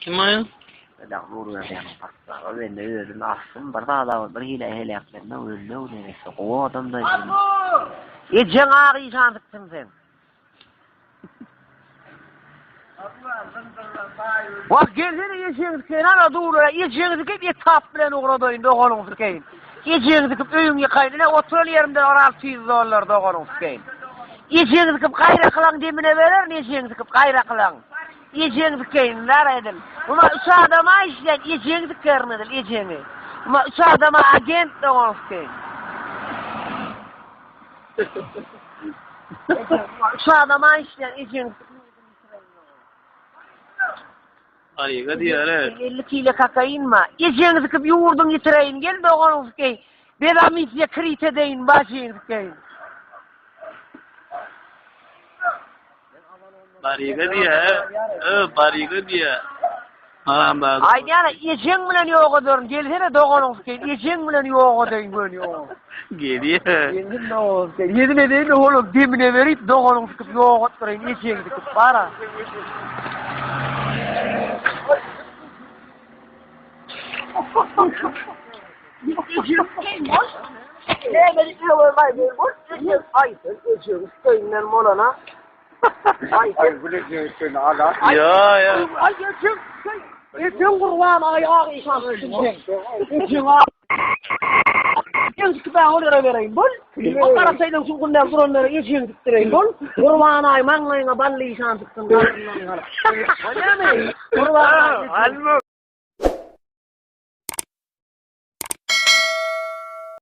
Kim aýa? Ödag Nurberdiýanyň passary. Bende özüm aslym bir zada bir hile heläklenme ölme neresse gowy adam da. Ejeň agy işan sykdyň sen. Wah gelsene ejeňi sikeýin ana dur ejeňi sikip etap bilen ugradaýyn doganyňy sikeýin. Ejeňi sikip öýüňi ýykaýyn ine oturan ýerimden bir 600 dollar doganyňy sikeýin. Ejeňi sikip gaýrakylaň demine bererin ejeňi sikip gaýrakylaň. Ejeňi sikeýin zar edil. Buma üç adama işleýän ejeňi sikerin edil ejeňi. Buma üç adama agent doganyňy sikeýin. Üç adama işleýän ejeňi Aýga diýer. 50 kilo kokain ma. Ejeňi sikip ýurduň ýitireýin. Gel doganyňy sikeýin. Bela missiýa krit edeýin, başyňy sikeýin. Baryga diýer. Ö, baryga diýer. Ha, bar. Aýdýana ejeň bilen ýok ederin. Gelsene doganyňy sikeýin. Ejeň bilen ýok edeýin göni ýok. Gelýär. Gelsin doganyňy sikeýin. Ýedin edeýin oğlum demine berip doganyňy sikip ýok etdireýin ejeňi sikip bara. Näme diýip bol? Ay sen ejeňi sikeýinden bolana. Ay sen Ýa, ýa. Ay ejeň ejeň gurban ay agy işan sen. Ejeň agy. Ejeň sikip ben ol ýere bereýin bol. O garasaýdan şuňkundan duranlara ejeň sikdireýin bol. Gurban ay maňlaýyňa bally işan siksin. Bolýamy? Gurban ay. Alma.